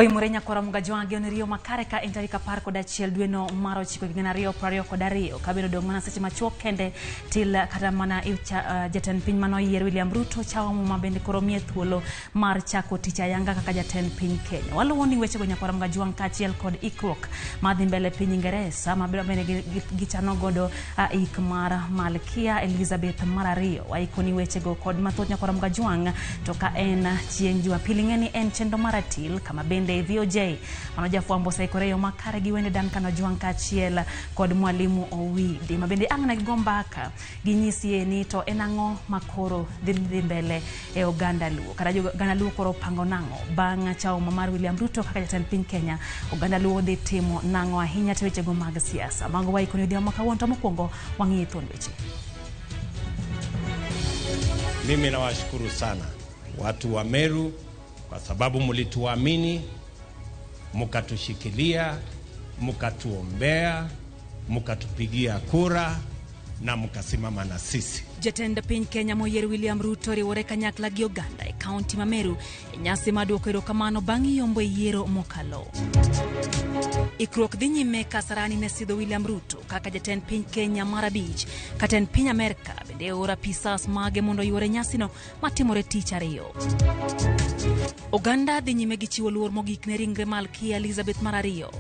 Oimore nyakwara Mugajwang' gi riyo makare ka en tarik 11 dweno mar 9 higa 2022 kabedo dong' mana seche machuok kende til kata mana jatend piny manoyier William Ruto chawo muma bende koro miye thuolo mar chako tich ayanga kaka jatend piny Kenya. Waluwo ni wechego nyakwara Mugajwang' kaachiel kod ikruok madhi mbele piny Ingeresa ma bende gichano godo ik mar Malkia Elizabeth mar ariyo. Waiko ni wechego kod mathoth nyakwara Mugajwang' to ka en chieng' Jumapili ng'e ni en chenro mar atil kama bende VOJ mano jafwambo oseikore yo makare gi wende Duncan Ojwang' kaachiel kod Mwalimu Owidi ma bende ang' ne gigo mbaka ginyisie ni to en ang'o makoro dhi mbele e oganda Luo. Kata oganda Luo koro pango nang'o bang' chawo mar William Ruto kaka jatend piny Kenya, oganda Luo dhi timo nang'o ahinya to wechego mag siasa. Mago waiko ni odhiambo ma kawuono to mokwongo wang'iye thuond weche. Mimi nawashukuru sana watu wa Meru kwa sababu mlituamini, mkatushikilia, mkatuombea, mkatupigia kura na mkasimama na sisi. Jatend piny Kenya moyier William Ruto riwore kanyakla gi oganda e kaunti ma Meru e nyasi mar duoko erokamano bang' yombo e yiero mokalo. Ikruok dhi nyime Kasarani ne sidho William Ruto kaka jatend piny Kenya mar abich. Katend piny Amerka bende ooro apisas mage mondo oyuore nyasino matimore tich ariyo. Oganda dhi nyime gi chiwo luor mogik ne ringre Malkia Elizabeth mar ariyo.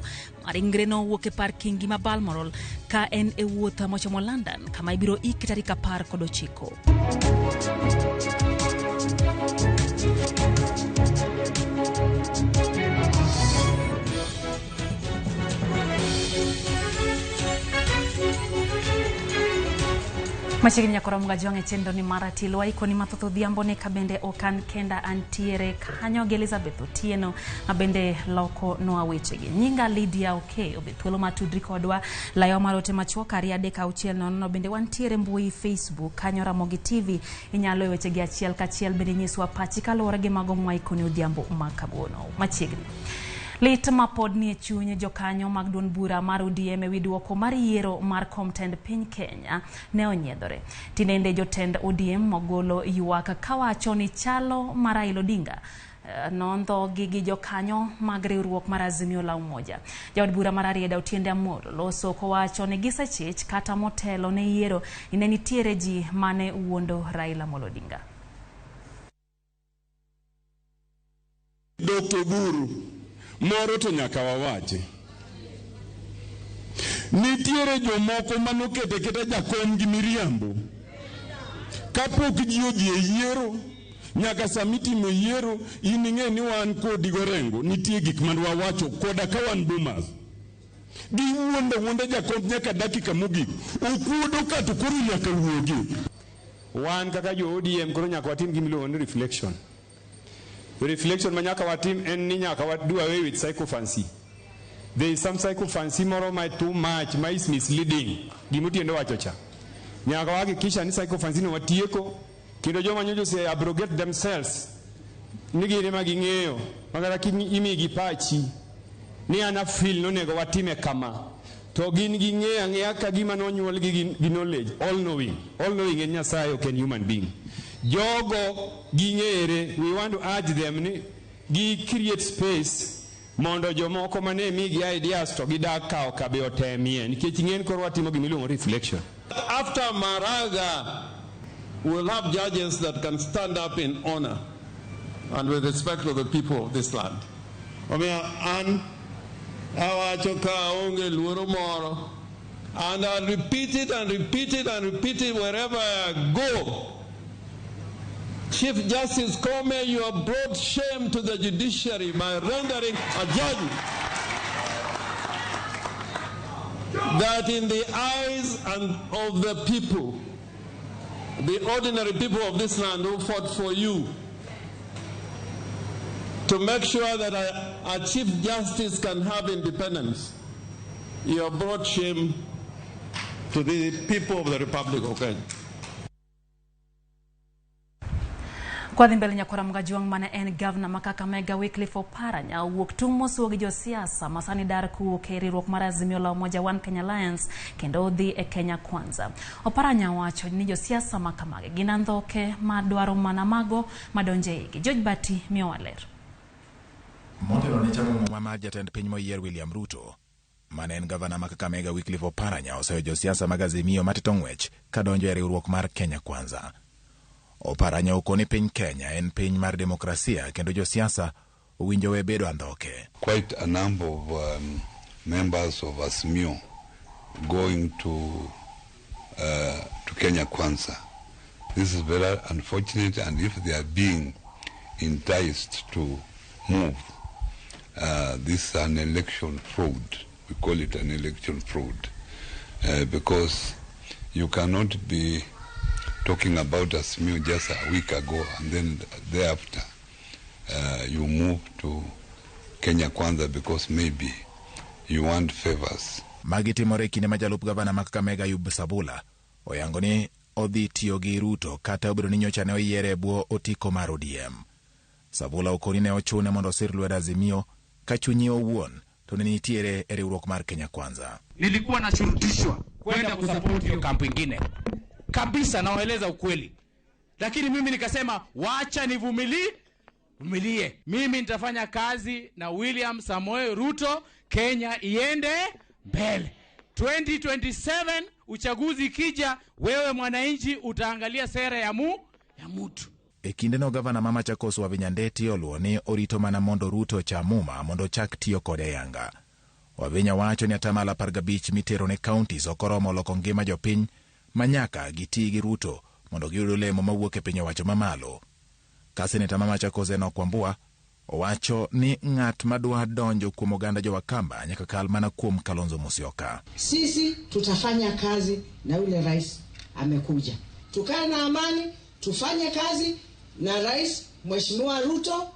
Ringre no owuok e par Kingi ma Balmoral ka en e wuoth mochomo London kama ibiro iki tarik 19. Machiegni nyakora Mugajwang' e chenro ni mar atil waiko ni mathoth odhiambo ne ka bende ok an kenda antiere kanyo gi Elizabeth Otieno ma bende loko nwa wechegi. Nyinga Lydia Okeyo be thuolo mar tudri kodwa layo mar ote machuok 23600 bende wantiere mbui Facebook kanyo Ramogi TV inyalo wechegi achiel kachiel bende nyiswa pachi kaluwore gi mago mwaiko ni odhiambo ma kawuono. Machiegni. Lit ma pod nie chuny jokanyo mag duond bura mar ODM ewi duoko mar yiero mar kom tend piny Kenya ne onyiedhore. Tinende jotend ODM mogolo ywak kawacho ni chalo mar Raila Odinga nondhogi gi jokanyo mag riwruok mar Azimio la Umoja. Jaod bura mar Rarieda Otiende Amolo loso kowacho ni gisechich kata motelo ne yiero ni ne nitiere ji mane wuondo Raila Amolo Odinga. Dr. Oburu moro to nyaka wawachi. Nitiere jomoko manokete keta jakom gi miriambo. Kapok ji odhi e yiero, nyaka sama itimo yiero, in ing'e ni wan kodi gorengo, nitie gik man wawacho koda ka wan Bomas. Giwuondo wuonda jakom nyaka dakika mogik. Okuodo ka to koro nyaka wuogi. Wan kaka jo ODM koro nyaka watim gima iluongo ni reflection. Reflection ma nyaka watim en ni nyaka wa do away with sycophancy. There is some sycophancy moro ma too much, ma is misleading. Gima Otiende wacho cha. Nyaka wahakikisha ni sycophancy no watieko, kendo joma nyocha ose abrogate themselves ni gin ema ging'eyo, ma kata imigi pachi ni an afeel nonego watime kama, to gin ging'eyo ang'eya ka gima nonyuolgi gi knowledge, all knowing. All knowing en Nyasaye, ok en human being. Jogo ging'ere, we want to urge them ni gi create space mondo jomoko mane migi ideas to gidak kawo ka be otemie, nikech ing'en koro watimo gima iluongo reflection. After Maraga, we'll have judges that can stand up in honor and with respect to the people of this land. Omiyo an awacho ka aonge luoro moro, and I'll repeat it and repeat it and repeat it wherever I go. Chief Justice Koome, you have brought shame to the judiciary by rendering a judgment that in the eyes and of the people, the ordinary people of this land who fought for you, to make sure that a Chief Justice can have independence, you have brought shame to the people of the Republic of Kenya. Kwa dhi mbele nyakwara Mugajwang' mane en gavana ma Kakamega Wycliffe Oparanya owuok tung' mosuo gi josiasa ma sani dar kowuok e riwruok mar Azimio la Umoja One Kenya Alliance kendo odhi e Kenya Kwanza. Oparanya wacho ni josiasa ma kamagi gin andhoke ma dwaro mana mago madonjo e igi. George Bati miyowa ler. Motelo ne chamo muma mar jatend piny moyier William Ruto, mane en gavana ma Kakamega Wycliffe Oparanya oseyo josiasa mag Azimio matito ng'wech kadonjo e riwruok mar Kenya Kwanza. Oparanya okoni piny Kenya en piny mar demokrasia kendo josiasa owinjo we bedo andhoke. Quite a number of members of Azimio going to Kenya Kwanza. This is very unfortunate, and if they are being enticed to move, this is an election fraud. We call it an election fraud because you cannot be talking about Azimio just a week ago and then thereafter you move to Kenya Kwanza because maybe you want favors. Magi timore kinde ma jalup gavana ma Kakamega Ayub Savula oyango ni odhi tiyo gi Ruto kata obedo ni nyocha ne oyiere e bwo otiko mar ODM. Savula okoni ne ochune mondo osir lwedo Azimio ka chunye owuon to ne nitiere e riwruok mar Kenya Kwanza. Nilikuwa nashurutishwa kwenda kusupport hiyo kampu ingine kabisa, nawaeleza ukweli, lakini mimi nikasema wacha nivumilie. Mimi nitafanya kazi na William Samoei Ruto, Kenya iende mbele. 2027 uchaguzi ikija, wewe mwananchi utaangalia sera ya mutu. E kindeno gavana ma Machakos Wavinya Ndeti oluwo ni orito mana mondo Ruto cham muma mondo ochak tiyo kode yanga. Wavinya wacho ni atamalo 15 mitero ne counties ok oromo loko ngima jopiny ma nyaka giti gi Ruto mondo giyud olemo mawuok e piny owacho mamalo. Ka seneta ma Machakos Enoch Wambua owacho ni ng'at madwa donjo kuom oganda jo-Wakamba nyaka kal mana kuom Kalonzo Musyoka. Sisi tutafanya kazi na yule rais amekuja, tukae na amani, tufanye kazi na rais Mheshimiwa Ruto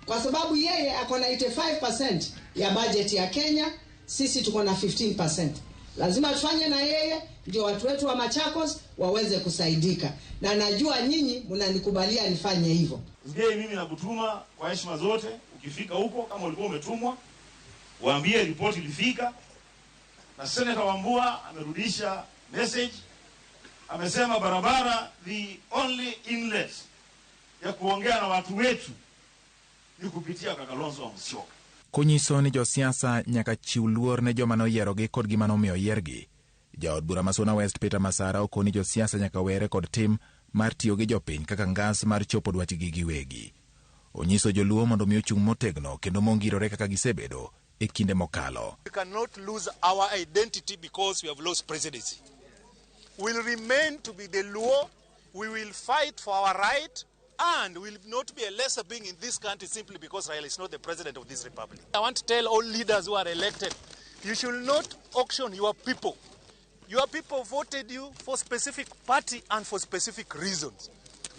kwa sababu yeye ako na 85% ya budget ya Kenya, sisi tuko na 15%. Lazima tufanye na yeye ndio watu wetu wa Machakos waweze kusaidika, na najua nyinyi mnanikubalia nifanye hivyo. Ndiye mimi nakutuma kwa heshima zote, ukifika huko kama ulikuwa umetumwa, waambie ripoti ilifika. Na Senator Wambua amerudisha message, amesema barabara the only inlet ya kuongea na watu wetu ni kupitia kwa Kalonzo Musyoka. Konyiso ni josiasa nyaka chiw luor ne joma noyierogi kod gima nomiyo yiergi. Jaod bura ma Suna West Peter Masara okoni josiasa nyaka were kod tim mar tiyo gi jopiny kaka ngas mar chopo dwachgi giwegi. Onyiso joluo mondo mi ochung' motegno kendo mongirore kaka gisebedo e kinde mokalo. We cannot lose our identity because we have lost presidency. We'll remain to be the Luo. We will fight for our right, and will not be a lesser being in this country simply because Raila is not the president of this republic. I want to tell all leaders who are elected, you should not auction your people. Your people voted you for specific party and for specific reasons.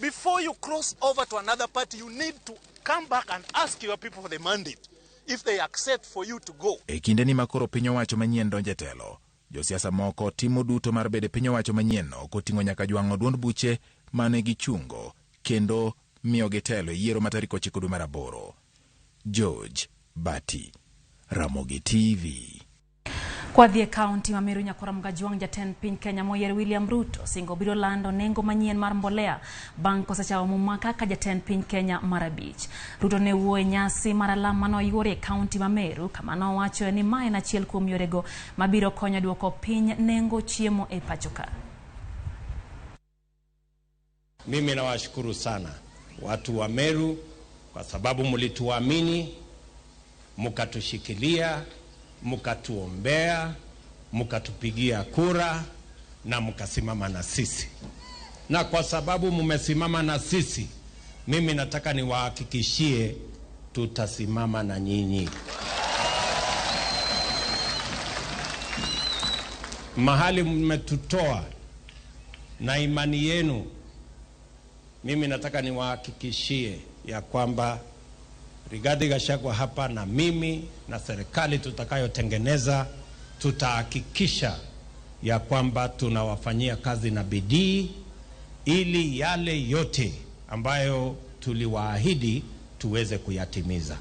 Before you cross over to another party, you need to come back and ask your people for the mandate if they accept for you to go. E kinde ni makoro piny owacho manyien donjo e telo, josiasa moko timo duto mar bedo e piny owacho manyien no koting'o nyaka jwang'o duond buche mane gichungo kendo miyogi telo e yiero ma tarik 9 dwe mar 8. George Bati, Ramogi TV. Kwadhi e kaunti ma Meru Nyakora Mgajwang' jatend piny Kenya moyier William Ruto singo biro lando nengo manyien mar mbolea bang' kosechamo muma kaka jatend piny Kenya mar 5. Ruto ne wuoyo e nyasi mar alam manoyuore e kaunti ma Meru kama nowacho ni ma en achiel kuom yorego mabiro konyo duoko piny nengo chiemo e pacho ka. Mimi nawashukuru sana watu wa Meru kwa sababu mlituamini, mkatushikilia, mkatuombea, mkatupigia kura na mkasimama na sisi. Na kwa sababu mmesimama na sisi, mimi nataka niwahakikishie tutasimama na nyinyi. Mahali mmetutoa na imani yenu, mimi nataka niwahakikishie ya kwamba Rigathi Gachagua hapa na mimi na serikali tutakayotengeneza, tutahakikisha ya kwamba tunawafanyia kazi na bidii ili yale yote ambayo tuliwaahidi tuweze kuyatimiza.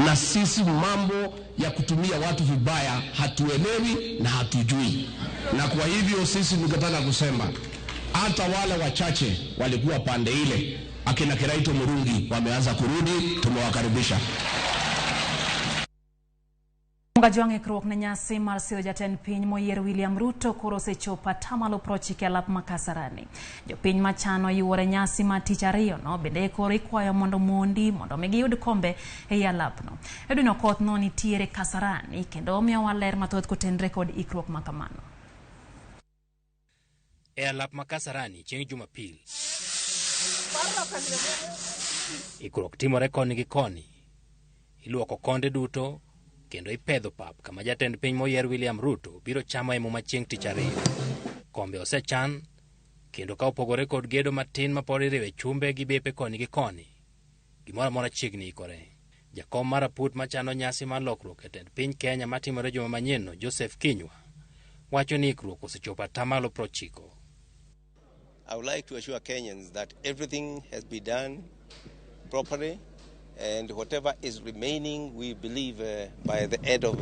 Na sisi mambo ya kutumia watu vibaya hatuelewi na hatujui. Na kwa hivyo sisi tunataka kusema hata wale wachache walikuwa pande ile, Akina Kiraito Murungi wameanza kurudi, tumewakaribisha. Kajwang' ikruok ne nyasi mar sidho jatend piny moyier William Ruto koro osechopo atamalo 90 e alap ma Kasarani. Jopiny machano yuore nyasi mar tich ariyo no bende koro ikwayo mondo mondi mondo mi giyud kombe ei alapno. Edwin Okoth no nitiere Kasarani kendo omiyowa ler mathoth kotenre kod ikruok ma kamano. E alap ma Kasarani chieng' Jumapil, ikruok timore koni gi koni. Iluoko konde duto kendo ipedho pap kama jatend piny moyier William Ruto biro chamo e muma chieng' tich ariyo. Kombe osechan kendo ka opogore kod gedo matin ma pod iriwe chumbe gi bepe koni gi koni, gimoro amora chiegni ikore. Jakom mar aput machano nyasi mar lokruok e tend piny Kenya matimore juma manyien no, Joseph Kinyua, wacho ni ikruok osechopo atamalo 90. I would like to assure Kenyans that everything has been done properly, and whatever is remaining, we believe by the end of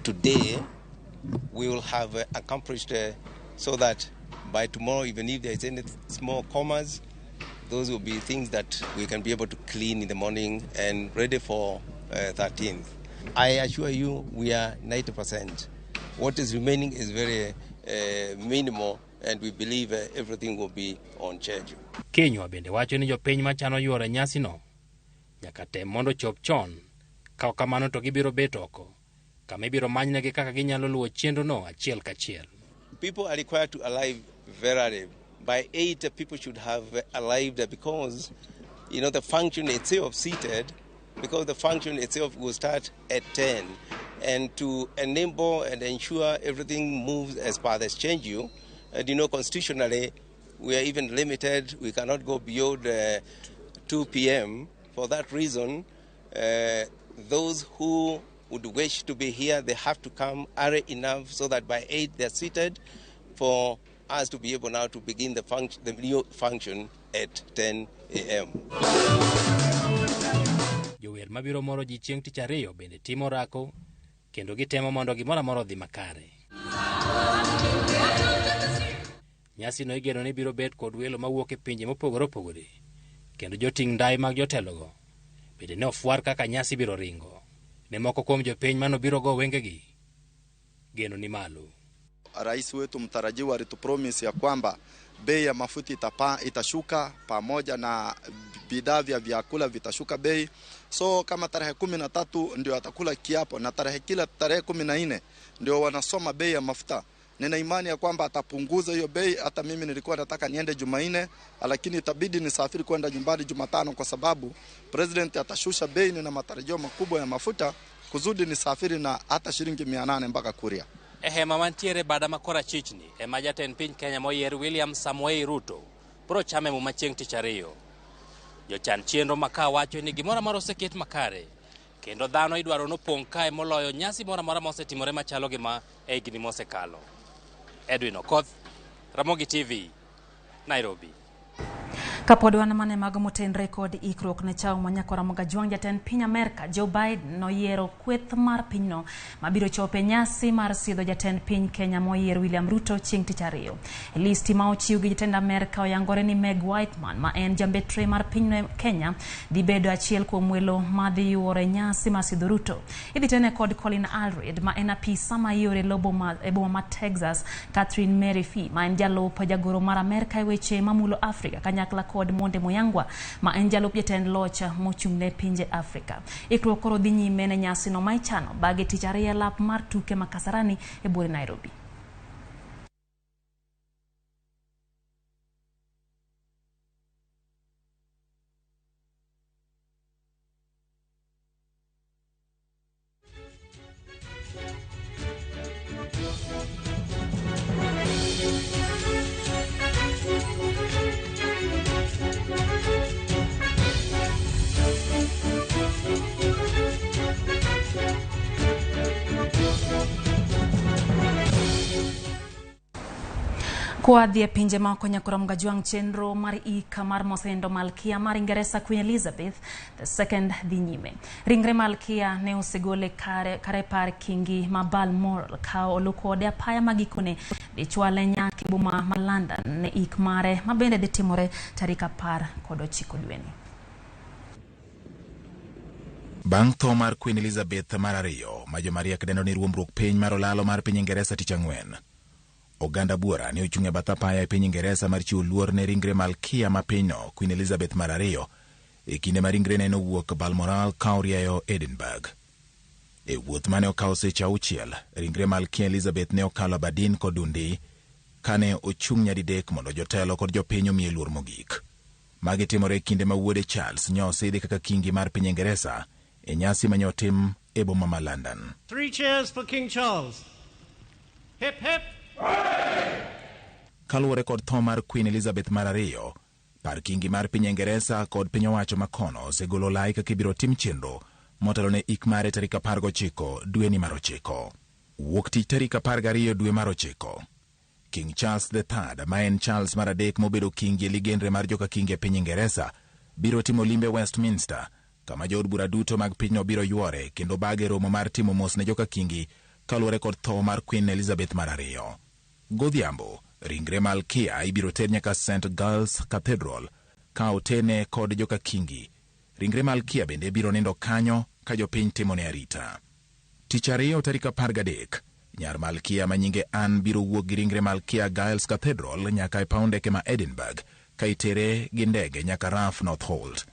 today, we will have accomplished so that by tomorrow, even if there is any small commas, those will be things that we can be able to clean in the morning and ready for 13th. I assure you, we are 90%. What is remaining is very minimal, and we believe everything will be on schedule. Kinyua bende wacho ni jopiny machano yuoro nyasino nyaka tem mondo chop chon, ka ok kamano to gibiro bet oko, kama ibiro manynegi kaka ginyalo luwo chenrono achiel kachiel. People are required to arrive very early. By 8, people should have arrived because, you know, the function itself seated, because the function itself will start at 10. And to enable and ensure everything moves as per the schedule, and you know, constitutionally, we are even limited. We cannot go beyond 2 p.m. For that reason, those who would wish to be here, they have to come early enough so that by 8 they're seated for us to be able now to begin the new function at 10 a.m. Jower mabiro moro ji chieng' tich ariyo bende timo orako kendo gitemo mondo gimoro amora odhi makare. Nyasino igeno ni biro bet kod welo mawuok e pinje mopogore opogore kendo joting' ndai mag jotelogo bende ne ofwar kaka nyasi biro ringo. Ne moko kuom jopiny manobiro go wengegi, geno ni malo. Rais wetu mtarajiwa alitupromise ya kwamba bei ya mafuta itashuka pamoja na bidhaa vya vyakula vitashuka bei. So kama tarehe 13 ndio atakula kiapo na kila tarehe 14 ndio wanasoma bei ya mafuta. Nina imani ya kwamba atapunguza hiyo bei. Hata mimi nilikuwa nataka niende Jumanne, lakini itabidi nisafiri kwenda nyumbani Jumatano kwa sababu president atashusha bei. Nina matarajio makubwa ya mafuta kuzudi nisafiri na hata shilingi 800 mpaka Kuria. E hema mantiere bada makora chichni ema jatend piny Kenya moyier William Samoei Ruto biro chame muma chieng' tich ariyo. Jochan chenro maka wacho ni gimoro amora oseket makare kendo dhano idwaro nopong' kae moloyo nyasi moro amora mosetimore machalo gi ma e higni mosekalo. Edwin Okoth, Ramogi TV, Nairobi. Kapod wan mane mago motenre kod ikruok ne chao ma nyakora Mogajwang' jatend piny Amerka Joe Biden noyiero kweth mar pinyno mabiro chopo e nyasi mar sidho jatend piny Kenya moyier William Ruto chieng' tich ariyo. E listi ma ochiw gi jatend Amerka oyangore ni Meg Whitman ma en jambetre mar piny Kenya dhi bedo achiel kuom welo madhi yuoro e nyasi mar sidho Ruto. Idhi tene kod Colin Allred ma en apisa ma ioro e boma ma Texas, Catherine Mary Fee ma en jalup jagoro mar Amerka e weche mamulo Afrika kanyakla kod Monde Muyangwa ma en jalup jatend loch mochung' ne pinje Afrika. Ikruok koro dhi nyime ne nyasino ma ichano bang'e tich ariyo e lap mar tuke ma Kasarani e buore Nairobi. Kwa dhi e pinje maoko nyakoro Mgajwang' chenro mar ika mar mosenindo Malkia mar Ingeresa Queen Elizabeth II dhi nyime. Ringre Malkia ne osegol e kare, kare par kingi ma Balmoral ka olu kode apaya ma gikone dhi chwale nyaka e boma ma London ne ik mare ma bende dhi timore tarik 19 dweni. Bang' tho mar Queen Elizabeth mar ariyo, ma jomariek dendo ni ruombruok piny mar olalo mar piny Ingeresa tich ang'wen. Oganda buora ne ochung' e bath apaya e piny Ingeresa mar chiwo luor ne ringre malkia ma pinyno Queen Elizabeth mar ariyo e kinde ma ringrene nowuok Balmoral ka orieyo Edinburgh. E wuoth mane okawo seche 6, ringre malkia Elizabeth ne okalo Aberdeen kod Dundee kane ochung' nyadidek mondo jotelo kod jopiny omiye luor mogik. Magi timore e kinde ma wuode Charles nyosidhi kaka kingi mar piny Ingeresa e nyasi mane otim e boma ma London. Three cheers for King Charles. Hip hip. Kaluwore kod tho mar Queen Elizabeth mar ariyo, par kingi mar piny Ingeresa kod piny owacho makono osegolo lai kaka ibiro tim chenro motelo ne ik mare tarik 19 dweni mar 9. Wuok tich tarik 12 dwe mar 9. King Charles III ma en Charles mar adek mobedo kingi e ligenre mar joka kingi e piny Ingeresa biro timo limbe Westminster kama jood bura duto mag pinyno biro yuore kendo bage romo mar timo mos ne joka kingi kaluwore kod tho mar Queen Elizabeth mar ariyo. Godhiambo, ringre Malkia ibiro ter nyaka St Giles Cathedral ka otene kod joka kingi. Ringre Malkia bende biro nindo kanyo ka jopiny timone arita. Tich ariyo tarik 13, nyar Malkia ma nyinge Anne biro wuok gi ringre Malkia Giles Cathedral nyaka e paw ndeke ma Edinburgh ka itere gi ndege nyaka RAF Northolt.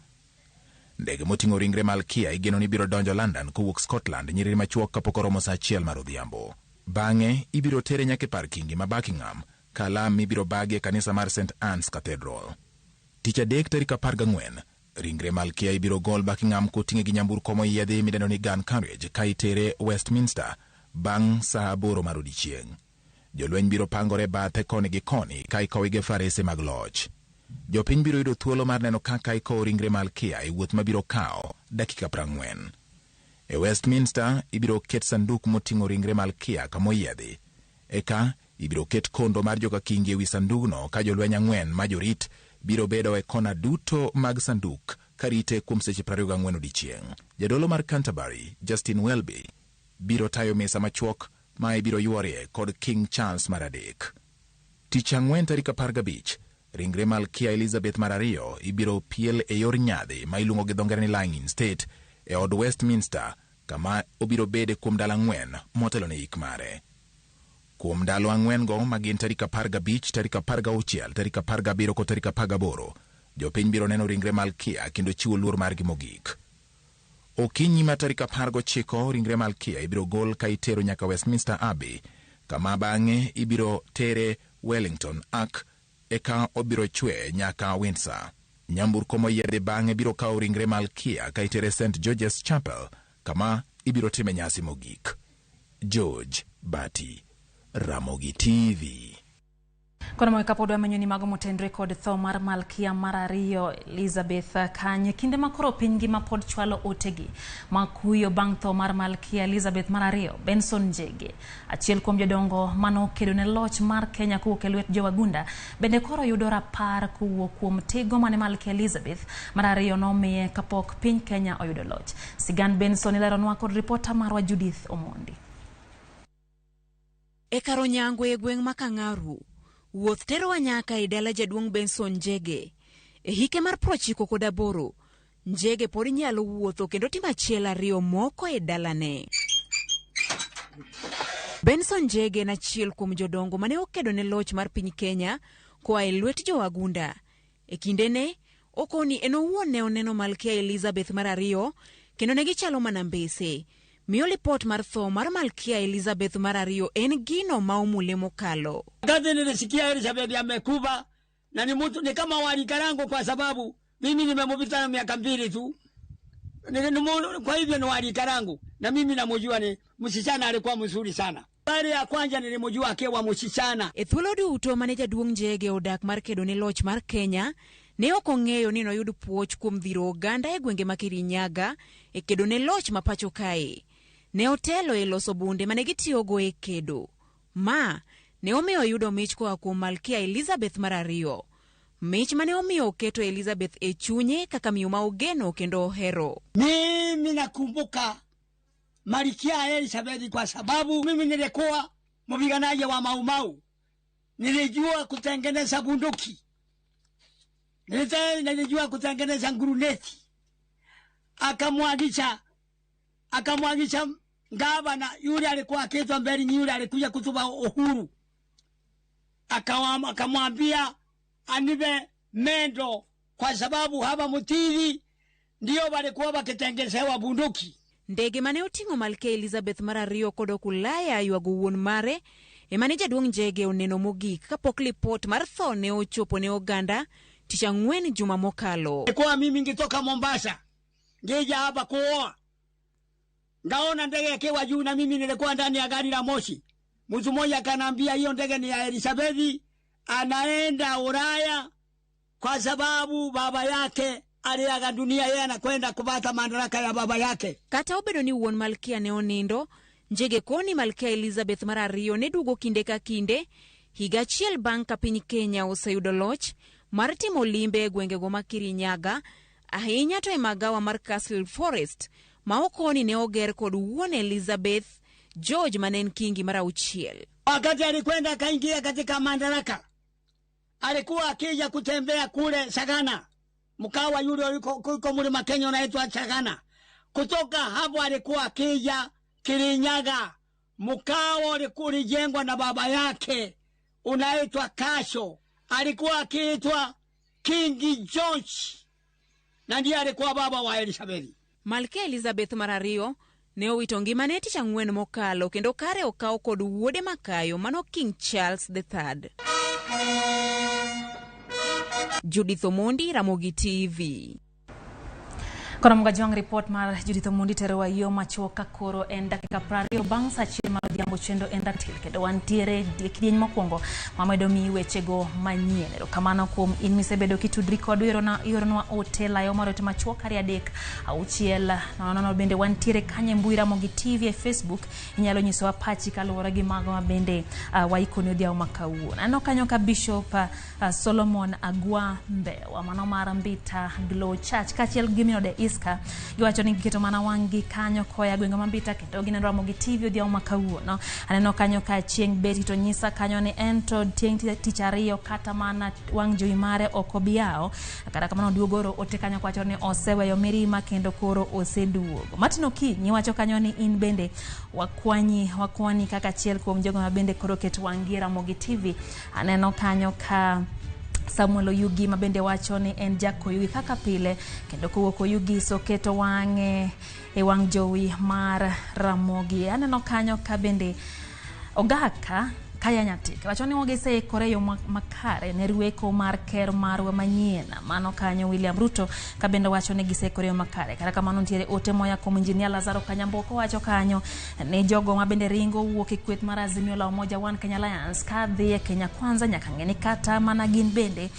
Ndege moting'o ringre Malkia igeno ni biro donjo London kowuok Scotland nyiriri machuok kapok oromo saa 1 mar odhiambo. Bang'e ibiro tere nyaka e par kingi ma Buckingham ka alam ibiro bagi e kanisa mar St Anne's Cathedral. Tich adek tarik 14, ringre Malkia ibiro gol Buckingham koting'e gi nyamburko moyiedhi midendo ni gun carriage ka itere Westminster bang' saa 8 mar odiechieng'. Jolweny biro pangore bathe koni gi koni ka ikowe gi farese mag loch. Jopiny biro yudo thuolo mar neno kaka ikowo ringre Malkia e wuoth mabiro kawo dakika 40. E Westminster ibiro ket sanduk moting'o ringre Malkia kamoyiedhi. Eka ibiro ket kondo mar joka kingi ewi sandugno ka jolweny 4 ma jorit biro bedo e kona duto mag sanduk karite kuom seche 24 odiechieng'. Jadolo mar Canterbury, Justin Welby, biro tayo misa machuok ma ibiro yuorie kod King Charles mar adek. Tich ang'wen tarik 15, ringre Malkia Elizabeth mar ariyo ibiro piel e yor nyadhi ma iluongo gi dho ngere ni lying in state e od Westminster kama obiro bede kuom ndalo 4 motelo ne ik mare. Kuom ndalo 4 go ma gin tarik 15, tarik 16, tarik 17 kod tarik 18, jopiny biro neno ringre Malkia kendo chiwo luor margi mogik. Okinyi ma tarik 19, ringre Malkia ibiro gol ka itero nyaka Westminster Abbey, kama bang'e ibiro tere Wellington Ark, eka obiro chwe nyaka Windsor. Nyamburko moyiedhi bang'e biro kawo ringre Malkia ka itere St George's Chapel, kama ibiro time nyasi mogik. George Bati, Ramogi TV. Kono moyo kapod wamenyo ni mago motenre kod tho mar Malkia mar ariyo Elizabeth kanye kinde ma koro piny ngima pod chwalo otegi makuyo bang' tho mar Malkia Elizabeth mar ariyo. Benson Njege, achiel kuom jodongo manokedo ne loch mar Kenya kowuok e lwet jowagunda, bende koro yudo rapar kowuok kuom tigo mane Malkia Elizabeth mar ariyo nomiye kapok piny Kenya oyudo loch. Sigand Benson ileronwa kod ripota marwa Judith Omondi. E kar onyango e gweng' ma Kang'aru, wuoth terowa nyaka e dala jaduong' Benson Njege. E hike mar 98, Njege pod nyalo wuotho kendo timo achiel ariyo moko e dalane. Benson Njege en achiel kuom jodongo mane okedo ne loch mar piny Kenya koa e lwet jowagunda. E kindene, okoni en owuon ne oneno Malkia Elizabeth mar ariyo kendo ne gichalo mana mbese. Miyo lipot mar tho mar Malkia Elizabeth mar ariyo en gino ma omule mokalo. Wakati nilisikia Elizabeth amekufa na ni mtu ni kama walikarango kwa sababu mimi nimemupita na miaka 2 tu. Kwa hivyo ni walikarangu na mimi namjua ni msichana alikuwa mzuri sana. Mara ya kwanza nilimjua akiwa msichana. E thuolo duto mane jaduong' Njege odak mar kedo ne loch mar Kenya, ne ok ong'eyo ni noyud puoch kuom dhiro oganda e gwenge ma Kirinyaga e kedo ne loch ma pacho kae. Ne otelo e loso bunde mane gitiyogo e kedo. Ma ne omiyo oyudo mich koa kuom Malkia Elizabeth mar ariyo. Mich mane omiyo oketo Elizabeth e chunye kaka miyo ma ogeno kendo ohero. Mimi nakumbuka Malkia Elizabeth kwa sababu mimi nilikuwa mpiganaji wa Mau Mau. Nilijua kutengeneza bunduki. Nilijua kutengeneza nguruneti. Akamwagisha gavana yule alikuwa akiitwa Mberi, yule alikuja kutupa uhuru. Akamwambia anipe mendo kwa sababu hapa Mutiri ndio walikuwa wakitengenezewa bunduki. Ndege mane oting'o Malkia Elizabeth mar ariyo kodok Ulaya ywago wuon mare ema ne jaduong' Njege oneno mogik kapok lipot mar tho ne ochopo ne oganda tich ang'wen juma mokalo. Kwa mimi ngitoka Mombasa ngeja hapa kuoa, ngaona ndege ikiwa juu na mimi nilikuwa ndani ya gari la moshi. Mtu mmoja akanambia hiyo ndege ni ya Elizabeth, anaenda Ulaya kwa sababu baba yake aliaga dunia, yeye anakwenda kupata madaraka ya baba yake. Kata obedo ni wuon Malkia ne onindo, Njege koni Malkia Elizabeth mar ariyo ne duogo kinde ka kinde higa achiel bang' ka piny Kenya oseyudo loch mar timo limbe e gwengego ma Kirinyaga, ahinya to e magawa mar Castle Forest ma okoni ne oger kod wuon Elizabeth George mane en kingi mar auchiel. Wakati alikwenda akaingia katika madaraka, alikuwa akija kutembea kule Sagana, mkawa yule uko mlima Kenya unaitwa Sagana. Kutoka hapo alikuwa akija Kirinyaga, mkawa ulikuwa ulijengwa na baba yake unaitwa Kasho, alikuwa akiitwa King George, na ndiye alikuwa baba wa Elizabeth. Malkia Elizabeth mar ariyo ne owito ngimane tich ang'wen mokalo kendo kare okaw kod wuode makayo mano King Charles III. Judith Omondi, Ramogi TV. Kono Mugajwang' report mar Judith Omondi terowa yo machuok ka koro en dakika 20 bang' sa achiel mar odhiambo chendo en ratil kendo wantiere e kidieny mokwongo mamedo miyi wechego manyien. Erokamano kuom in misebedo kitudri kodwa, ioronwa ote layo mar ote machuok 2 3 6 0 0. Bende wantiere kanye mbui Ramogi TV e Facebook, inyalo nyisowa pachi kaluwore gi mago ma bende waikoni odhiambo ma kawuono. Aneno kanyo ka Bishop Solomon Agwa Mbewa mano mar Mbita Glow Church kaachiel gi minode Iska giwacho ni giketo mana wang'gi kanyo koya gwenge ma Mbita kendo gineno Ramogi TV odhiambo ma kawuono. Aneno kanyo ka Chieng' Beti to nyisa kanyo ni en to tieng' tich ariyo kata mana wang' jowi mare ok obi yawo. Kata kamano duogo oro ote kanyo kwacho ni oseweyo mirima kendo koro oseduogo. Martin Okinyi wacho kanyo ni in bende wakwani kaka achiel kuom jogo ma bende koro keto wang'gi e Ramogi TV. Aneno kanyo ka Samuel Oyugi ma bende wacho ni en Jack Oyugi kaka pile kendo kowuok Oyugi soketo wang'e e wang' jowi mar Ramogi. Aneno kanyo ka bende Ogaka Kaya Nyatik wacho ni giseikore e yo makare ne rweko mar ker marwa manyien. Mano kanyo William Ruto ka bende wacho ni giseikore e yo makare. Kata kamano nitiere ote moya kuom Injinia Lazaro Kanyambo wacho kanyo ni jogo ma bende ringo wuok e kweth mar Azimio la Umoja One Kenya Alliance ka dhi e Kenya Kwanza nyaka ng'e ni kata mana gin bende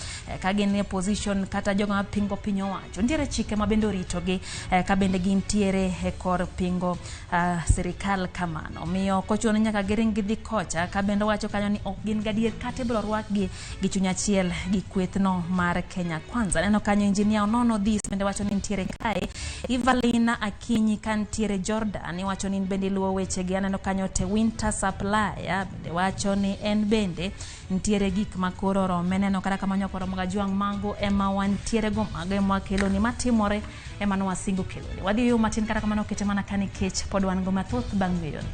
ka gin e opposition kata jogo ma pingo piny owacho nitiere chike ma bende oritogi ka bende gintiere e kor pingo sirikal kamano. Omiyo kochuno ni nyaka giring gidhi kocha ka bende wacho kanyo ni ok gin gadier kata ibiro rwakgi gi chuny achiel gi kwethno mar Kenya Kwanza. Aneno kanyo Injinia Onono This bende wacho ni nitiere kae. Evelina Akinyi ka nitiere Jordan iwacho ni in bende iluwo wechegi. Aneno kanyo Te Winter Supplier bende wacho ni en bende nitiere gik ma koro orome. Neno kata kamano koro Mugajwang' mago ema wantiere go, mago ema wakeloni matimore ema nwasingo keloni. Wadhi yo matin kata kamano kete mana ka nikech pod wan go mathoth bang' ng'eyoni.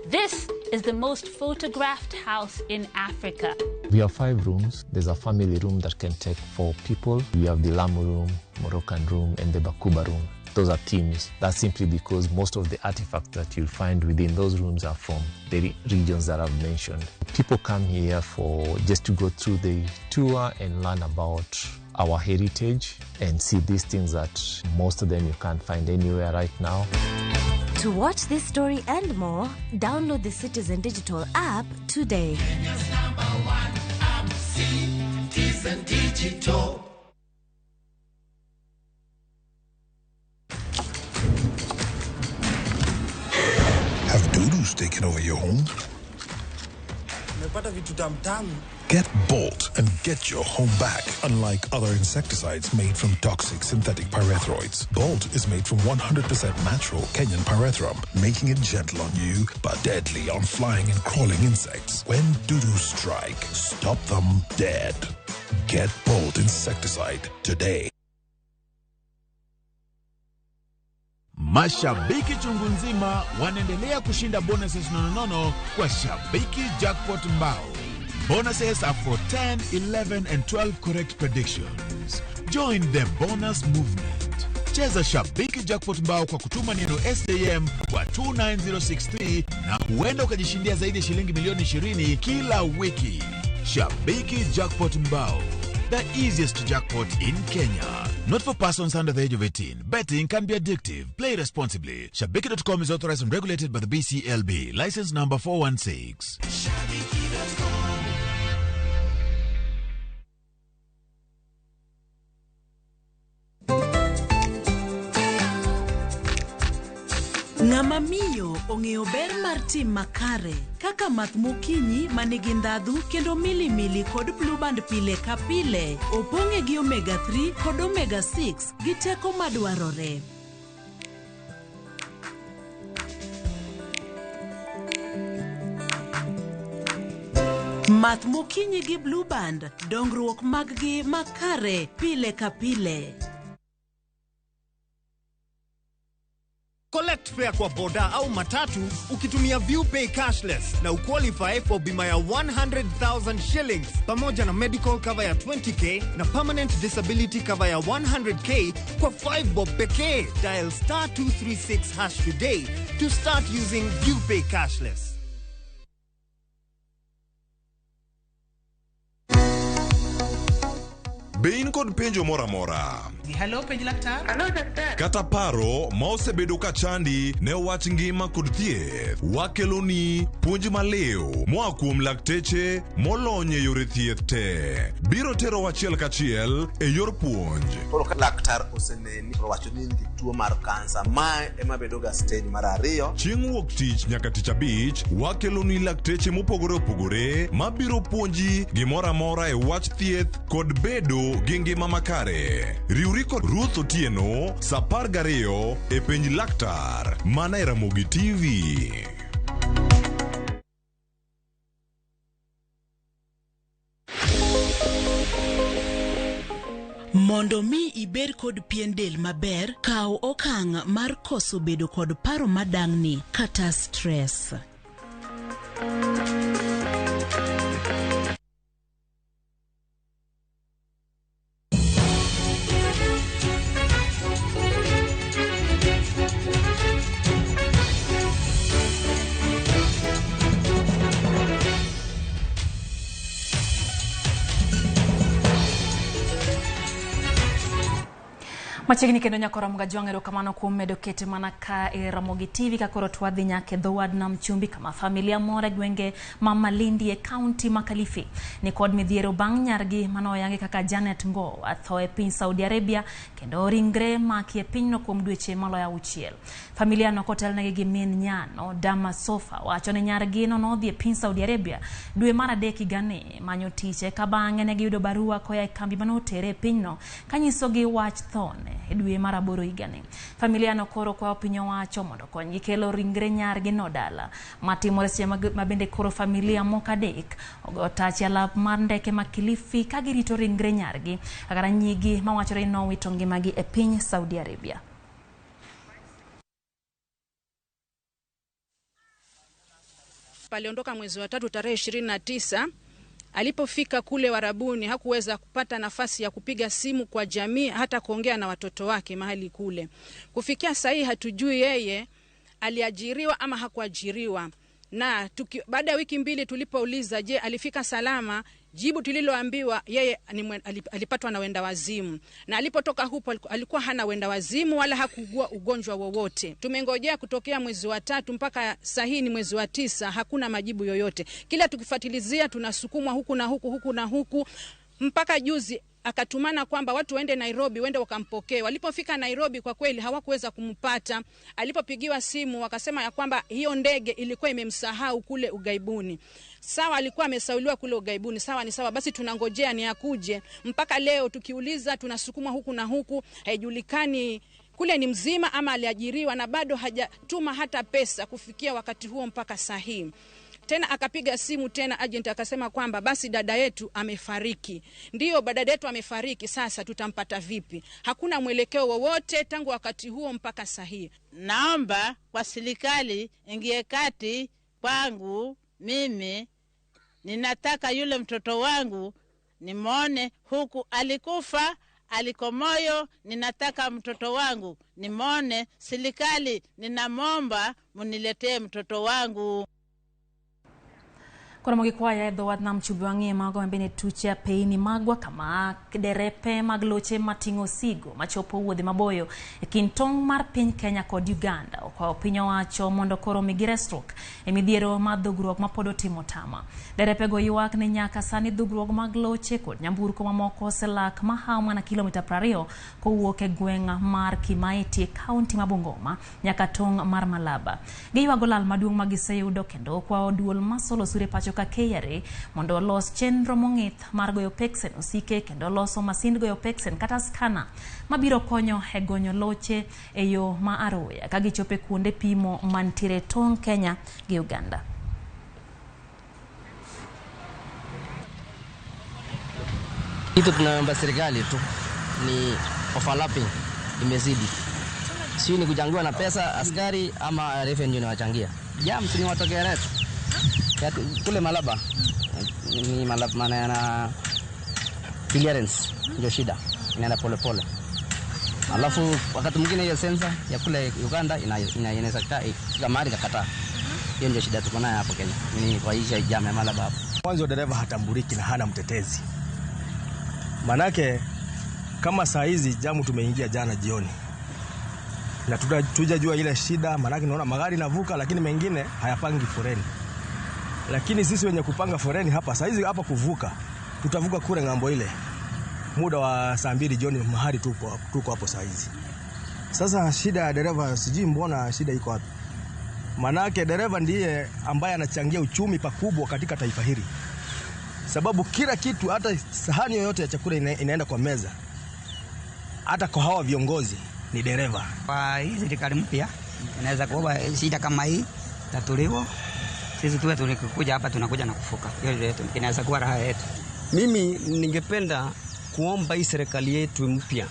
This is the most photographed house in Africa. We have 5 rooms. There's a family room that can take 4 people. We have the Lamu room, Moroccan room, and the Bakuba room. Those are themes. That's simply because most of the artifacts that you'll find within those rooms are from the regions that I've mentioned. People come here for just to go through the tour and learn about our heritage and see these things that most of them you can't find anywhere right now. To watch this story and more, download the Citizen Digital app today. Kenya's number one app, Citizen Digital. Have dudus taken over your home? Nimepata vitu tamtamu. Get Bolt and get your home back. Unlike other insecticides made from toxic synthetic pyrethroids, Bolt is made from 100% natural Kenyan pyrethrum, making it gentle on you but deadly on flying and crawling insects. When dudus strike, stop them dead. Get Bolt insecticide today. Mashabiki chungu nzima wanaendelea kushinda bonuses nononono kwa Shabiki Jackpot Mbao. Bonuses are for 10, 11 and 12 correct predictions. Join the bonus movement. Cheza Shabiki Jackpot Mbao kwa kutuma neno SJM kwa 29063 na huenda ukajishindia zaidi ya shilingi milioni 20 kila wiki. Shabiki Jackpot Mbao, the easiest jackpot in Kenya. Not for persons under the age of 18. Betting can be addictive. Play responsibly. Shabiki.com is authorized and regulated by the BCLB. License number 416. Shabiki.com. Ng'ama miyo ong'eyo ber mar tim makare kaka math mokinyi manigi ndhadhu kendo milimili kod blueband pile ka pile opong'e gi omega 3 kod omega 6 gi teko madwarore. Math mokinyi gi blueband, dongruok mag-gi makare pile ka pile. Collect fare kwa boda au matatu ukitumia ViewPay cashless na uqualify for bima ya 100,000 shillings pamoja na medical cover ya 20k na permanent disability cover ya 100k kwa 5 bob pekee. Dial star 236 hash today to start using ViewPay cashless. Be in kod penjo moro amora? Hello, penj laktar. Hello, daktari. Kata paro ma osebedo ka chandi ne wach ngima kod thieth, wakeloni puonj maliw moa kuom lakteche molony e yore thieth te. Biro tero achiel kachiel e yor puonj. Koro ka laktar oseneni to owacho ni in gi tuo mar kansa, mae ema bedo ga stage mar ariyo. Chieng' wuok tich nyaka tich abich, wakeloni lakteche mopogore opogore mabiro puonji gimoro amora e wach thieth kod bedo gi ngima makare. Riwri kod Ruth Otieno sa 12 e penj laktar mana e Ramogi TV. Mondo mi ibed kod pien del maber, kaw okang' mar koso bedo kod paro madang'ni kata stress. Machiegni kendo nyako Ramogi Jwang', erokamano kuom medo kete mana ka e Ramogi TV ka koro twadhi nyaka e dho wad Nam Chumbi kama familia moro e gwenge ma Malindi e kaunti ma Kilifi ni kod midhiero bang' nyargi manoyangi kaka Janet Ngo atho e piny Saudi Arabia kendo ringre maki e pinyno kuom dweche maloyo 6. Familia no kotelnegi gi min nyano Dama Sofa wacho ni nyargi no nodhi e piny Saudi Arabia dwe mar 3 higani manyo tich eka bang'e ne giyudo barua koa e kambi manotere e pinyno kanyisogi wach thone e dwe mar 8 higani. Familia no koro kwayo piny owacho mondo okonygi kelo ringre nyargi no dala. Matimore seche ma bende koro familia moko 3 ogo tach e alap mar ndeke ma Kilifi ka girito ringre nyargi kata nyigi mawachore ni nowito ngimagi e piny Saudi Arabia. Aliondoka mwezi wa 3 tarehe 29 Alipofika kule Warabuni hakuweza kupata nafasi ya kupiga simu kwa jamii, hata kuongea na watoto wake mahali kule. Kufikia sahii hatujui yeye aliajiriwa ama hakuajiriwa. Na baada ya wiki 2 tulipouliza, je, alifika salama? Jibu tuliloambiwa yeye alipatwa na wenda wazimu, na alipotoka hupo alikuwa hana wenda wazimu wala hakuugua ugonjwa wowote. Tumengojea kutokea mwezi wa 3 mpaka sahii ni mwezi wa 9, hakuna majibu yoyote. Kila tukifuatilizia tunasukumwa huku na huku, huku na huku, mpaka juzi akatumana kwamba watu waende Nairobi, waende wakampokee. Walipofika Nairobi kwa kweli hawakuweza kumpata. Alipopigiwa simu wakasema ya kwamba hiyo ndege ilikuwa imemsahau kule ugaibuni. Sawa, alikuwa amesauliwa kule ugaibuni, sawa ni sawa, basi tunangojea ni akuje. Mpaka leo tukiuliza tunasukumwa huku na huku, haijulikani kule ni mzima ama aliajiriwa, na bado hajatuma hata pesa kufikia wakati huo mpaka sahihi. Tena akapiga simu tena agent akasema kwamba basi dada yetu amefariki. Ndiyo, dada yetu amefariki, sasa tutampata vipi? Hakuna mwelekeo wowote tangu wakati huo mpaka sahihi. Naomba kwa serikali ingie kati kwangu mimi, ninataka yule mtoto wangu nimwone huku alikufa alikomoyo, ninataka mtoto wangu nimwone. Serikali ninamwomba muniletee mtoto wangu. Koro mogikwaya e dho wath nam chumbi wang'iye mago mabende tuche apeyni magwa kama derepe mag loche mating'o osigo machopo wuodhe maboyo e kind tong' mar piny Kenya kod Uganda okwayo piny owacho mondo koro migi resruok e midhiero mar dhugruok mapod otimo tama. Derepego ywak ni nyaka sani dhugruok mag loche kod nyamburko mamoko oselak mahawo mana kilomita 20 kowuok e gweng' mar Kimaiti e kaunti ma Bungoma nyaka tong' mar Malaba. Giywago lal maduong' ma giseyudo kendo okwayo duol masolo osuru e pacho ka KRA mondo olos chenro mong'ith mar goyo peksen osike kendo loso masind goyo peksen kata skana mabiro konyo e gonyo loche e yo ma aroya ka gichopo e kuonde pimo mantiere tong' Kenya gi Uganda. Kitu tunaomba serikali tu ni overlapping imezidi, sio ni kuchangiwa na pesa askari ama revenue inawachangia. Jam ni watokea retu kule Malaba ni Malaba maana na clearance ndio shida, inaenda pole pole. Alafu wakati mwingine hiyo sensa ya kule Uganda inaweza kama ikakataa. Hiyo ndio shida tuko nayo hapo Kenya. Ni kwa hiyo jam ya Malaba hapo. Mwanzo dereva hatambuliki na hana mtetezi. Manake kama saa hizi jamu tumeingia jana jioni na tujajua ile shida, manake naona magari navuka lakini mengine hayapangi foreni. Lakini sisi wenye kupanga foreni hapa saa hizi hapa kuvuka, tutavuka kule ng'ambo ile muda wa saa 2 jioni mahali tuko hapo saa hizi. Sasa shida ya dereva sijui mbona shida iko wapi. Manake dereva ndiye ambaye anachangia uchumi pakubwa katika taifa hili. Sababu kila kitu, hata sahani yoyote ya chakula inaenda kwa meza. Hata kwa hawa viongozi ni dereva. Kwa hii serikali mpya inaweza kuwa shida kama hii tatuliwa. Sisi tuwe tulikuja hapa tunakuja na kufuka. Hiyo inaweza kuwa raha yetu. Mimi ningependa kuomba hii serikali yetu mpya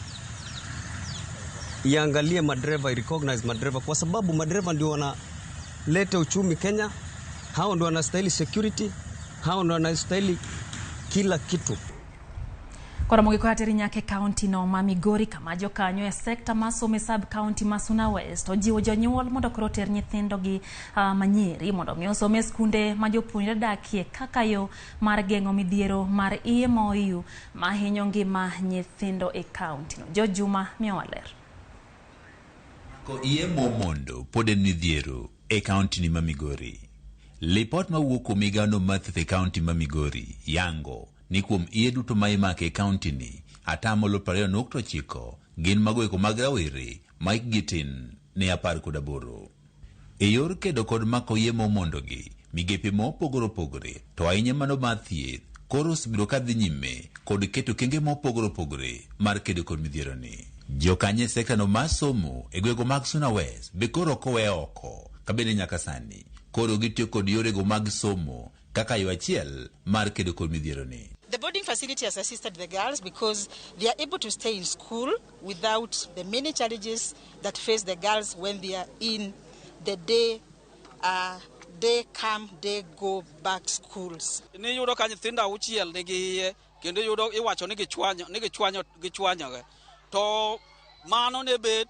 iangalie madereva, recognize madereva, kwa sababu madereva ndio wanaleta uchumi Kenya. Hao ndio wanastahili security, hao ndio wanastahili kila kitu. Koro mogik ateri nyaka e kaunti no ma Migori kama jokanyo e sekta mar somo e sub kaunti ma Suna West ojiwo jonyuol mondo koro oter nyithindogi manyiri mondo mi osom e skunde ma jopuonjre dakie kaka yo mar geng'o midhiero mar iye ma oiyu mahinyo ngima nyithindo e kaunti no. George Juma miyowa ler. Ko iye momondo pod en midhiero e kaunti ni ma Migori. Lipot mawuok kuom migao mar thieth e kaunti ma Migori yango ni kuom iye duto ma imako e kaunti ni 29.9 gin mago eko mag rawere ma hikgi tin ne 18. E yor kedo kod mako iye momondogi, migepe mopogore opogore to ahinya mano mar thieth koro osebiro kadhi nyime kod keto kenge mopogore opogore mar kedo kod midhiero ni. Jokanyo e sekta no mar somo e gwenge mag Suna West be koro ok owe oko kabende nyaka sani koro gitiyo kod yorego mag somo kaka yo achiel mar kedo kod midhiero ni. The boarding facility has assisted the girls because they are able to stay in school without the many challenges that face the girls when they are in the Day come, day go back schools. Niyudo ka nyithindo auchiel nigi iye kendo iyudo iwacho ni gichwanyo ni gichwanyo gichwanyoge to mano ne bet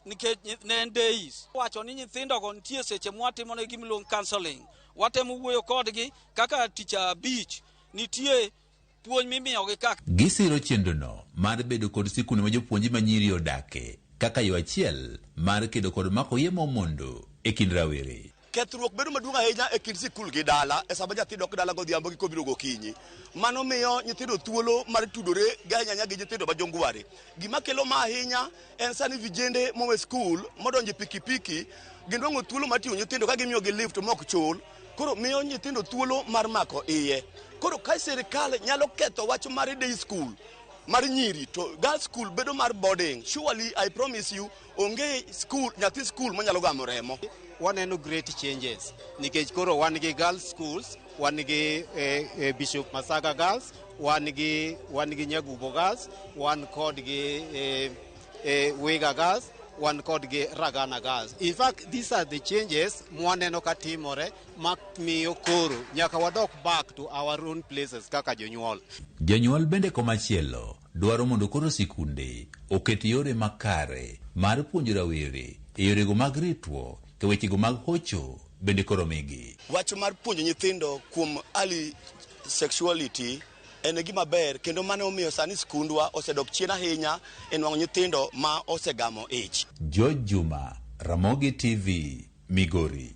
nikech ne en days wacho ni nyithindogo nitie seche mwatimo ne gimiluongo counseling watemo wuoyo kodgi kaka tich abich nitie puonj mimiyogi kaka Gisiro chenrono mar bedo kod sikunde ma jopuonje manyiri odake kaka yo achiel mar kedo kod mako iye momondo e kind rawere. Kethruok bedo maduong' ahinya e kind sikul gi dala e sama nyathi dok dala godhiambo gi kobiro gokinyi. Mano miyo nyithindo thuolo mar tudore gi ahinya gi nyithindo ma jongware. Gima kelo ma ahinya en sani vijende mowe skul modonjo e pikipiki ginwang'o thuolo mar ting'o nyithindo ka gimiyogi lift mok chul. Koro miyo nyithindo thuolo mar mako iye. Koro ka sirikal nyalo ketho wach mar day school mar nyiri to girls school bedo mar boarding. Surely I promise you onge school nyathi school manyalo gamo remo. Waneno great changes nikech koro wan gi girls schools, wan gi Bishop Masaga girls, wan gi Nyagubo girls, wan kod gi Wiga girls, wan kod gi Ragana girls. In fact, these are the changes mwaneno ka timore ma miyo koro nyaka wadok back to our own places kaka jonyuol. Jonyuol bende komachielo dwaro mondo koro sikunde oket yore makare mar puonjo rawere e yorego mag ritruok to wechego mag hocho bende koro migi. Wach mar puonjo nyithindo kuom early sexuality en gima ber kendo mano omiyo sani skundwa osedok chien ahinya e nwang'o nyithindo ma osegamo ich. George Juma, Ramogi TV, Migori.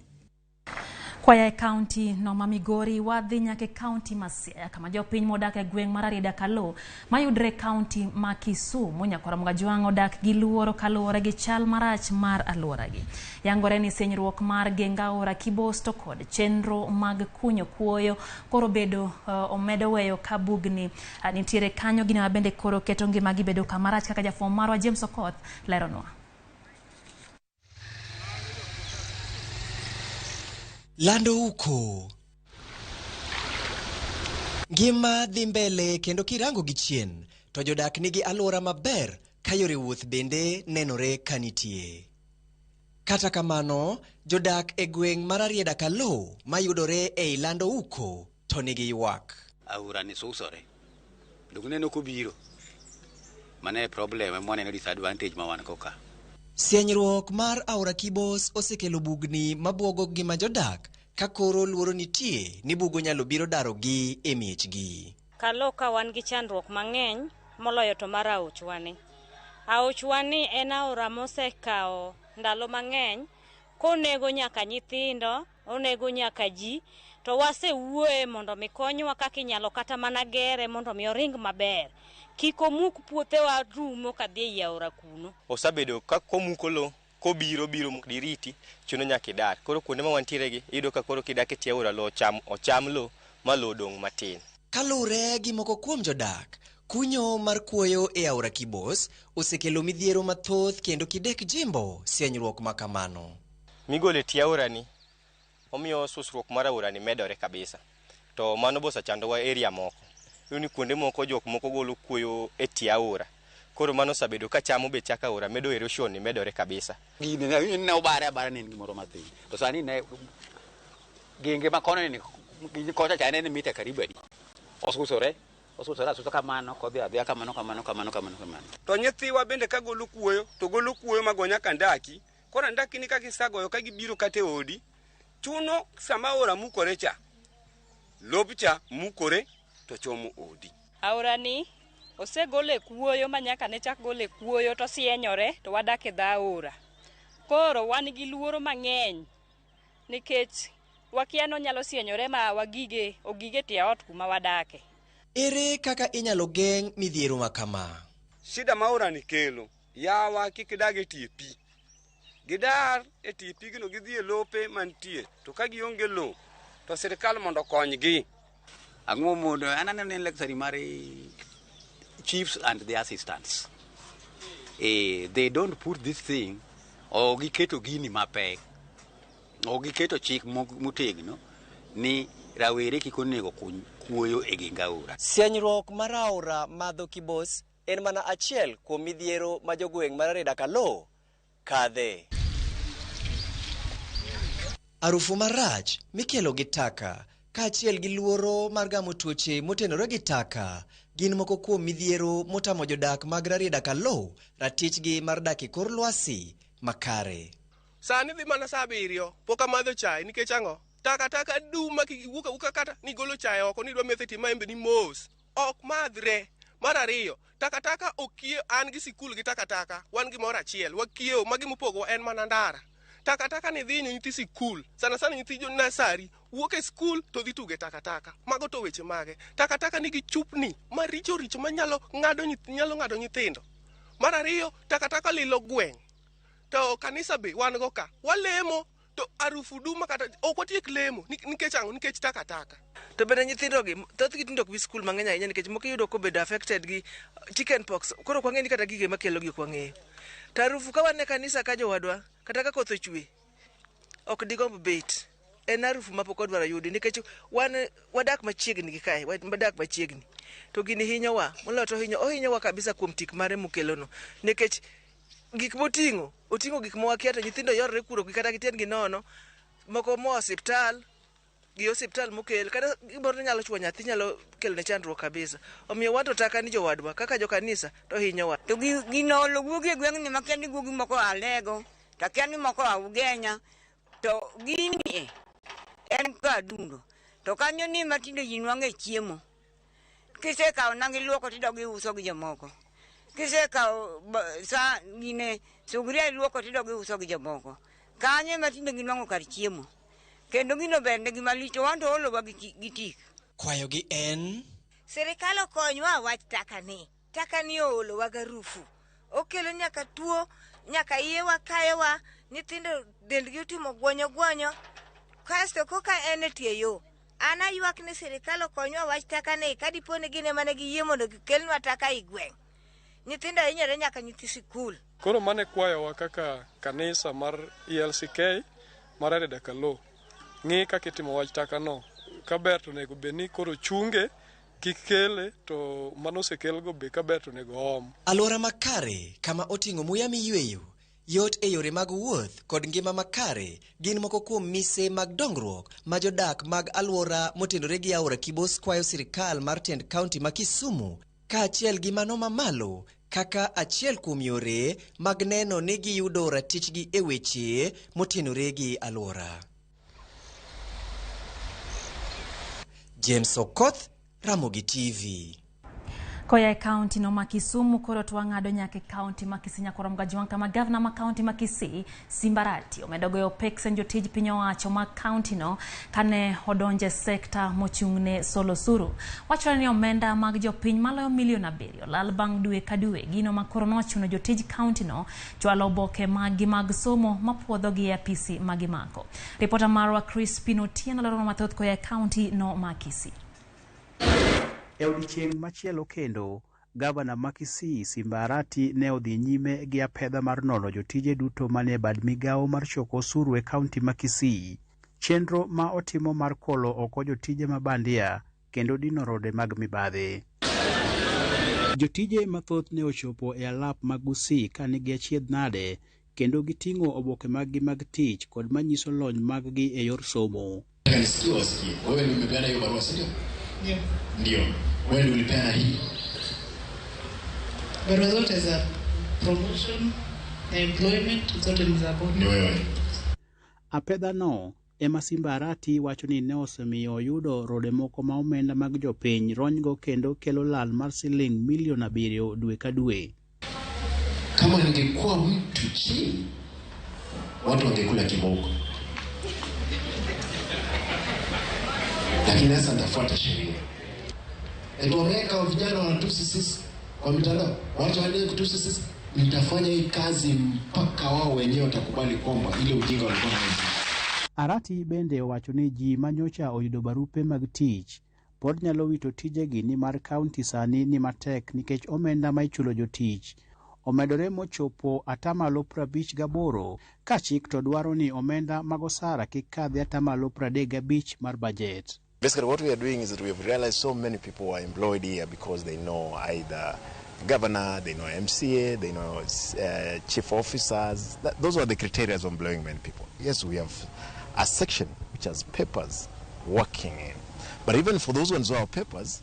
Kwaya e kaunti no ma Migori wadhi nyaka e kaunti ma Siaya kama jopiny modak e gweng' mar Arieda Kalo mayudre e kaunti ma Kisumu Nyakwar Kajwang' odak gi luoro kaluwore gi chal marach mar alworagi. Yangore ni senyruok mar geng aora Kibos to kod chenro mag kunyo kuoyo koro bedo omedo weyo ka bugni nitiere kanyo gino ma bende koro keto ngimagi bedo kamarach kaka jafwambo marwa James Okoth leronwa. Lando uko ngima dhi mbele kendo kirango gi chien to jodak nigi alwora maber ka yore wuoth bende nenore ka nitie. Kata kamano, jodak e gweng' mar Arieda Kalo mayudore ei Lando Uko to nigi ywak. Aora ni susore. Dong neno kobiro. Mano e problem ema waneno disadvantage ma wan go ka. Sienyruok mar aora Kibos osekelo bugni mabuogo ngima jodak ka koro luoro nitie ni bugo nyalo biro darogi e miechgi. Kalo ka wan gi chandruok mang'eny moloyo to mar aochwani. Aochwani en aora mosekawo ndalo mang'eny konego nyaka nyithindo, onego nyaka ji, to wasewuoye mondo mi konywa kaka inyalo kata mana gere mondo mi oring maber. Kik omuk puothewa rumo kadhi ei aora kuno. Osebedo ka komuko lo kobiro biro diriti chuno nyaka idar. Koro kuonde ma wantiere gi iyudo ka koro kidak e tie aora lo ocham lo ma lo odong' matin. Kalure gi moko kuom jodak, kunyo mar kuoyo e aora Kibos osekelo midhiero mathoth kendo kidek jimbo sienyruok ma kamano. Migolo e tie aora ni omiyo susruok mar aora ni medore kabisa. To mano be osechandowa area moko. Iyudo ni kuonde moko jok moko golo kuoyo e tie aora. Koro mano osebedo ka chamo be chak aora medo erosion ni medore kabisa. Gini ne obare abara ne en gimoro mathin. To sani ne genge ma kono ni kocha cha ne en mita karibu adi. Osusore, osusore asusa kamano kodhi adhiya kamano kamano kamano kamano kamano. To nyithiwa bende ka golo kuoyo to golo kuoyo mago nyaka ndaki. Koro ndaki ni ka gisagoyo ka gibiro kata e odi chuno sama aora mukore cha lob cha mukore to chomo odi. Aora ni osegole kuoyo ma nyaka ne chak gole kuoyo to sienyore to wadak e dho aora. Koro wan gi luoro mang'eny nikech wakia ni onyalo sienyore ma wagige ogige tie ot kuma wadake. Ere kaka inyalo geng' midhiero ma kama? Shida ma aora ni kelo yawa kik idag e tie pi. Gidar e tie pigno gidhi e lope mantie to ka gionge lo to sirikal mondo okonygi. Ang'o mondo an aneno ni en luxury mar chiefs and the assistants. They don't put this thing o giketo gini mapek. O giketo chik motegno ni rawere kik onego kuny kuoyo e geng aora. Sienyruok mar aora madho Kibos en mana achiel kuom midhiero ma jogweng' mar Arieda Kalo kadhe. Arufu marach mikelo gi taka kaachiel gi luoro mar gamo tuoche motenore gi taka gin moko kuom midhiero motamo jodak mag Rarieda Kalou ratichgi mar dak e kor lwasi makare. Sani dhi mana saa 7 pok amadho chai nikech ang'o? Takataka dum ma kiwuok awuoka kata nigolo chai oko nidwa metho ti maembe ni mos. Ok madhre. Mar ariyo, takataka okie an gi sikul gi takataka wan gimoro achiel wakiewo ma gimopogowa en mana ndara. Takataka ni dhi hinyo nyithi sikul sana sana nyithi jo nasari wuok e skul to dhi tuge takataka. Mago to weche mage. Takataka nigi chupni maricho richo manyalo ng'ado nyalo ng'ado nyithindo. Mar ariyo, takataka lilo gweng'. To kanisa be wan go ka. Walemo to arufu dum kata ok watiek lemo nikech ang'o? Nikech takataka. To bende nyithindogi thothgi tinde ok bi skul mang'eny ahinya nikech moko iyudo kobedo affected gi chicken pox. Koro ok wang'eyo ni kata gige makelo gi ok wang'eyo. To arufu ka wan e kanisa ka jowadwa kata ka koth ochwe ok digomb bet. En arufu ma pok wadwaro yudi nikech wan wadak machiegni gi kae, wadak machiegni. To gini hinyowa, moloyo to ohinyowa kabisa kuom tik mare mokelono nikech gik moting'o, oting'o gik mawakia to nyithindo yorore kuro kata gi tiendgi nono, moko moa osiptal gi osiptal mokel kata gimoro nyalo chuo nyathi nyalo kelone chandruok kabisa. Omiyo wan to taka ni jowadwa kaka jokanisa to hinyowa. To gino olo guogi e gweng'ni makia ni guogi moko alego, to akia ni moko augenya, to gini en ka adundo. To kanyo ni matinde ji nwang'e chiemo. Kisekawo nang' iluoko tidog iuso gi jomoko. Kisekawo sa gine sugria iluoko tidog iuso gi jomoko. Kanyo ema tinde ginwang'o kar chiemo. Kendo gino ber negi malich to wan to oolowa gi tik. Kwayogi en Sirikal okonywa wach taka ni. Taka ni oolowa garufu. Okelo nyaka tuo, nyaka iyewa kayowa, nyithindo dendgi otimo gwonyo gwonyo. Kasto koka en e tie yo. An aywak ni sirikal okonywa wach taka ni kadipo ni gin ema ne giyie mondo gikelnwa taka i gweng'. Nyithindo hinyore nyaka nyithi sikul. Koro mane kwayowa kaka kanisa mar ELCK mar Rarieda Kalou. Ng'i kaka itimo wach taka no. Kaber to onego bed ni koro chunge kik kele to mano osekelgo be kaber to onego om. Alwora makare kama oting'o muya miyweyo, yot e yore mag wuoth kod ngima makare gin moko kuom mise mag dongruok ma jodak mag alwora motenore gi aora Kibos kwayo sirikal mar tend kaunti ma Kisumu kaachiel gi mano mamalo kaka achiel kuom yore mag neno ni giyudo ratichgi e weche motenore gi alwora. James Okoth, Ramogi TV. Koya e kaunti no ma Kisumu koro to wang'ado nyaka e kaunti ma Kisii Nyakwar Mgajwang' kama gavana ma kaunti ma Kisii Simba Arati omedo goyo peksen jotij piny owacho ma kaunti no kane odonje sekta mochung'ne solo osuru. Wachore ni omenda mag jopiny maloyo milion 7 lal bang' dwe ka dwe, gino ma koro nochuno jotij kaunti no chwalo oboke maggi mag somo mapuodhogi e apisi magimako. Ripota marwa Crispin Otieno lero mathoth koya e kaunti no ma Kisii. E odiechieng' machielo kendo, gavana ma Kisii Simba Arati ne odhi nyime gi apedha mar nono jotije duto manie bad migawo mar choko osuru e kaunti ma Kisii. Chenro ma otimo mar kolo oko jotije ma bandia kendo dino rode mag mibadhi. Jotije mathoth ne ochopo e alap mag Gusii ka nigi achiedh nade kendo giting'o oboke maggi mag tich kod manyiso lony maggi e yor somo. Nisikie wasikie. Wewe ndio umepeana hiyo barua, si ndio? Ndio. Ndio. Wewe ndio ulipeana hii. Barua zote za promotion na employment zote ni za board. Ni wewe. Apedha no ema Simba Arati wacho ni ne osemiyo oyudo rode moko ma omenda mag jopiny ronygo kendo kelo lal mar siling milion 7 dwe ka dwe. Kama ningekuwa mtu chini, watu wangekula kiboko. Lakini sasa nitafuata sheria. Eti wameweka vijana wanatusi sisi kwa mitandao, wacha waendelee kutusi sisi. Nitafanya hii kazi mpaka wao wenyewe watakubali kwamba ile ujinga walikuwa nayo. Arati bende owacho ni ji manyocha oyudo barupe mag tich pod nyalo wito tijegi nimar kaunti sani ni matek nikech omenda ma ichulo jotich omedore mochopo 58% ka chik to dwaro ni omenda mag osara kik kadhi 35% mar bajet. Basically what we are doing is that we have realized so many people are employed here because they know either governor, they know MCA, they know chief officers. Those are the criteria of employing many people. Yes, we have a section which has papers working in. But even for those ones who have papers,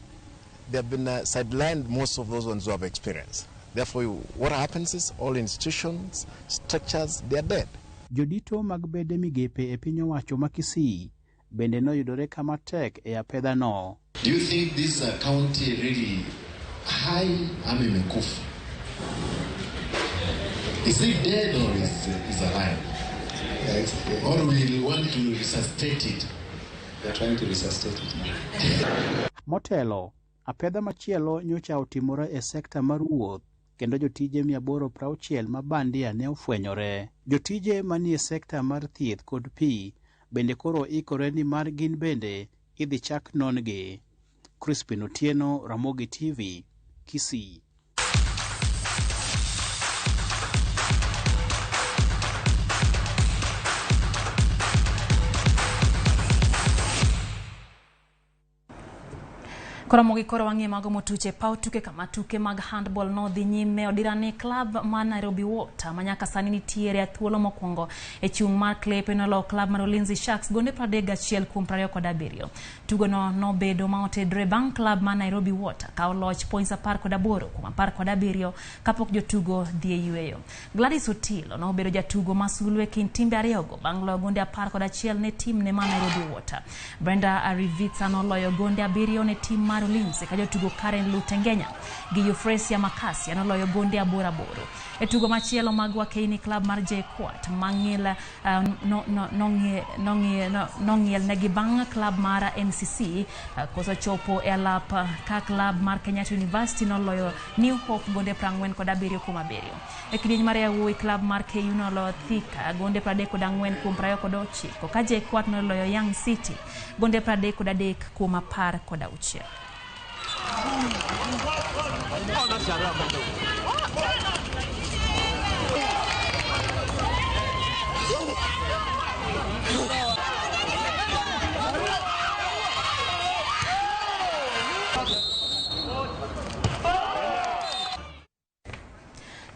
they have been sidelined, most of those ones who have experience. Therefore, what happens is all institutions, structures, they are dead. Jodito mag bede migepe e piny owacho ma Kisii bende noyudore kama tek e apedha no. Do you think this county really hai ama imekufa? Is it dead or is alive? Or we want to resuscitate it? We are trying to resuscitate it now. Motelo, apedha machielo nyocha otimore e sekta mar wuoth kendo jotije 860 ma bandia ne ofwenyore. Jotije manie sekta mar thieth kod pi bende koro ikore ni mar gin bende idhi chak non-gi. Crispin Otieno, Ramogi TV, Kisii. Koromo gi koro wang'e mago motuche paw tuke kama tuke mag handball nodhi nyime odirani club mar Nairobi Water ma nyaka sani nitiere e thuolo mokwongo e chung' mar klepe noloyo club mar Ulinzi Sharks gonde 31 kuom 27. Tugono nobedo ma otedre bang' club mar Nairobi Water kawo loch points 18 kuom 17 kapok jotugo dhi e yweyo. Gladys Otilo nobedo jatugo ma sulwe kind timbe ariyogo bang' loyo gonde 11 ne tim ne mar Nairobi Water. Brenda Arivitsa noloyo gonde 7 ne tim mar Ulinzi ka jotugo Karen Lutengenya gi Euphrasia Makasia noloyo gonde 8. E tugo machielo mag Wakeini club mar JKUAT mang'il nong'iel negi bang' club mar NCC koso chopo e alap ka club mar Kenyatta University noloyo New Hope gonde 47 kuom 7. E kidieny mar yawuoyi club mar KU noloyo Thika gonde 34 kuom 29 ka JKUAT noloyo Young City gonde 33 kuom 16.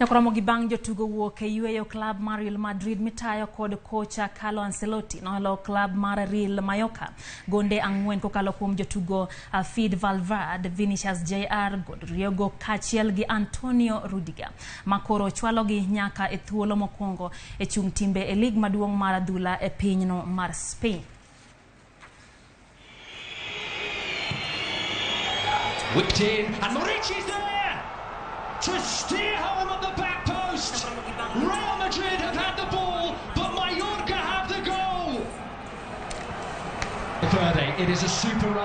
Nyakoromo gi bang' jotugo wuok e yweyo club mar Real Madrid mitayo kod kocha Carlo Ancelotti noloyo club mar Real Mallorca gonde 4 kokalo kuom jotugo Fede Valverde, Vinicius Jr, Rodrigo kaachiel gi Antonio Rudiger makoro chwalogi nyaka e thuolo mokwongo e chung' timbe e lig maduong' mar adhula e pinyno mar Spain. Whipped in and Morichi's there to steer home at the back post. Real Madrid have had the ball, but Mallorca have the goal. Verde, it is a super run.